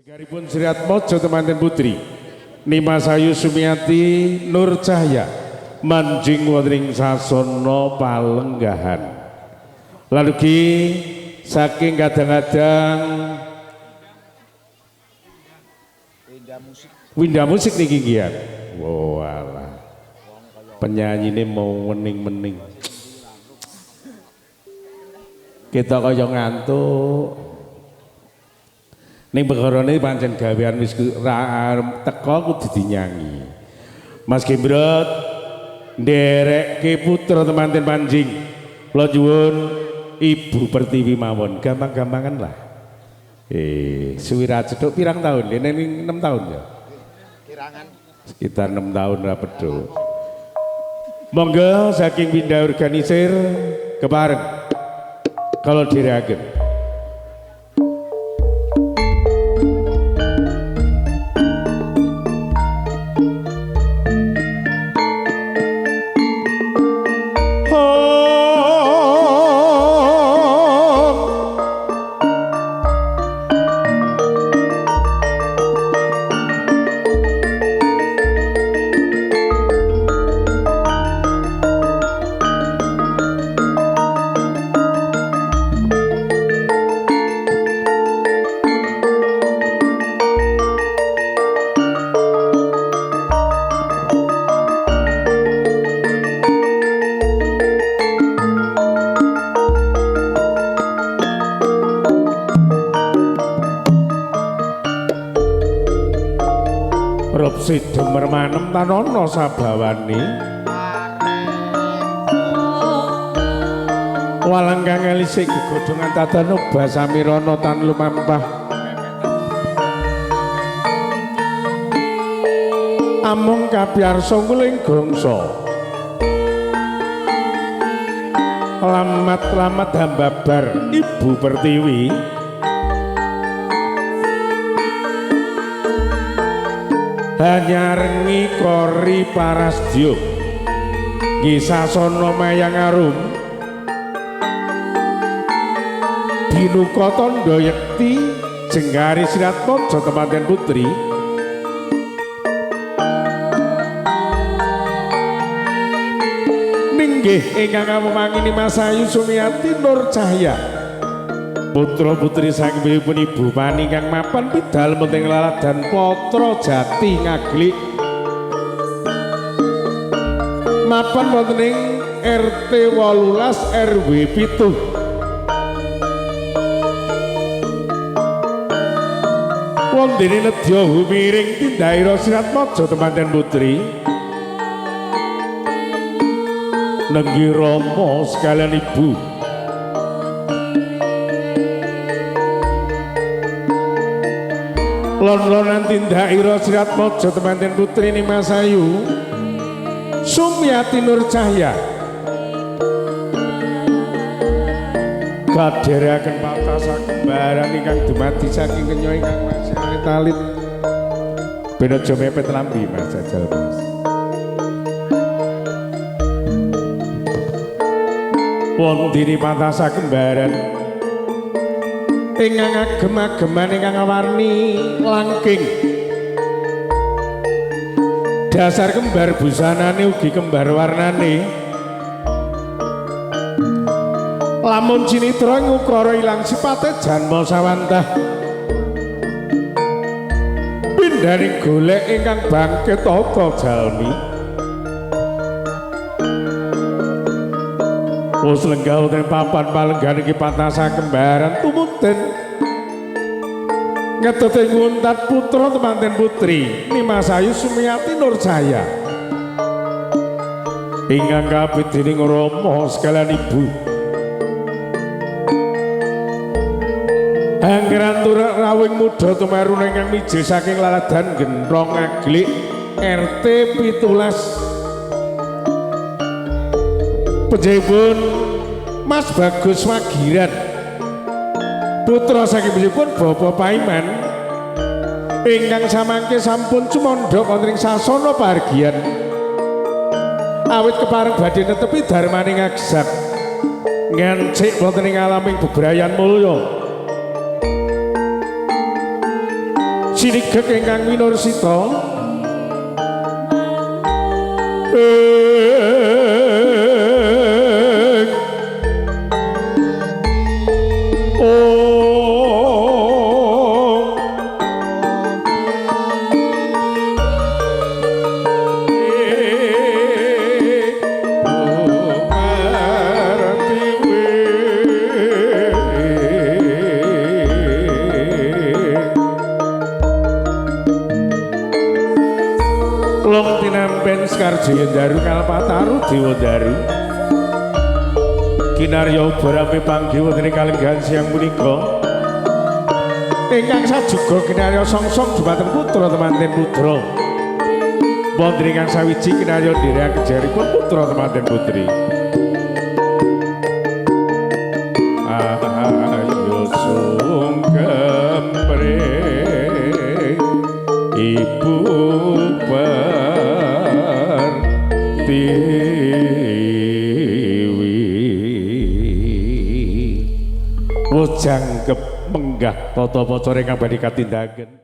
Jegaripun Sriatmojo temanten putri Nimas Ayu Sumiati Nur Cahya manjing wonten ing sasana palenggahan. Lalu ki saking kadang-kadang Winda musik niki ngian. Walah. Penyanyine mau wening-wening. Kita kaya ngantuk. Ning perkarane pancen gawean wis teko kudu dinyanyi. Mas Gembrot nderekke putra temanten panjing. Kula nyuwun Ibu Pertiwi mawon, gampang-gampangan lah. Suwi ra cethuk pirang tahun? Dene 6 tahun ya. Kirangan sekitar 6 tahun ra pedhok. Monggo saking Winda Organisir kepareng kalau diriaken. Sidem mermanem tanono sabawane walang kang elisik gegodhongan tadano basamirana tan lumampah amung kapiyarsa nguling gongso lamat-lamat hambabar Ibu Pertiwi hanyarengi kori parasdya nggih sasana mayang arum dinuka tandha yekti jenggari Sriatmaja temanten putri ninggih ingkang awumangini Mas Ayu Sumiati Nur Cahya putra putri saking Ibu Pani kang mapan pidal wonten laladan Patra Jati Ngaglik mapan wonten ing RT 18 RW 7 wondene nedya humiring tindaira Sriatmaja temanten putri nenggi rama sekalian ibu lon-lonan tindaira Sriatmaja temanten putri Nimas Ayu Sumiati Nur Cahya kadherekaken patasa kembaran ingkang dumadi saking kenya ingkang masih alit-alit ben aja mepet lambi Mas jajal Mas wondene patasa kembaran ingkang agem-ageman ingkang awarni langking dasar kembar busanane ugi kembar warnane lamun cinitra ngukara ilang sipate janma sawantah pindhaning golek ingkang bangkit tata jalmi wis lenggah wonten papan palenggahan iki patasa kembaran tumuten ngetute nguntat putra temanten putri Nimas Ayu Sumiati Nur Cahya ingkang kapit dening rama sekalian ibu anggeran turak rawing muda tumaruna ingkang mijil saking laladan Genthong Ngaglik RT 17 penjahipun Mas Bagus Wagiran putra saking pun Bapak Paiman ingkang samangke sampun cumandha wonten ing sasana pahargyan awit kepareng badhe netepi darmaning ngagsak ngancik wonten ing alaming bebrayan mulya. Cinigek ingkang winursita Daru Kalpataru Dewa Daru kinarya ubarame panggih wonten ing kalenggahan siang punika ingkang sajuga kinarya songsong dumateng putra temanten putra wonten ingkang sawiji kinarya nderekaken jaripun putra temanten putri. Ayo sungkem Ibu Pertiwi wujangkep menggah tata pacara ingkang badhe katindakaken.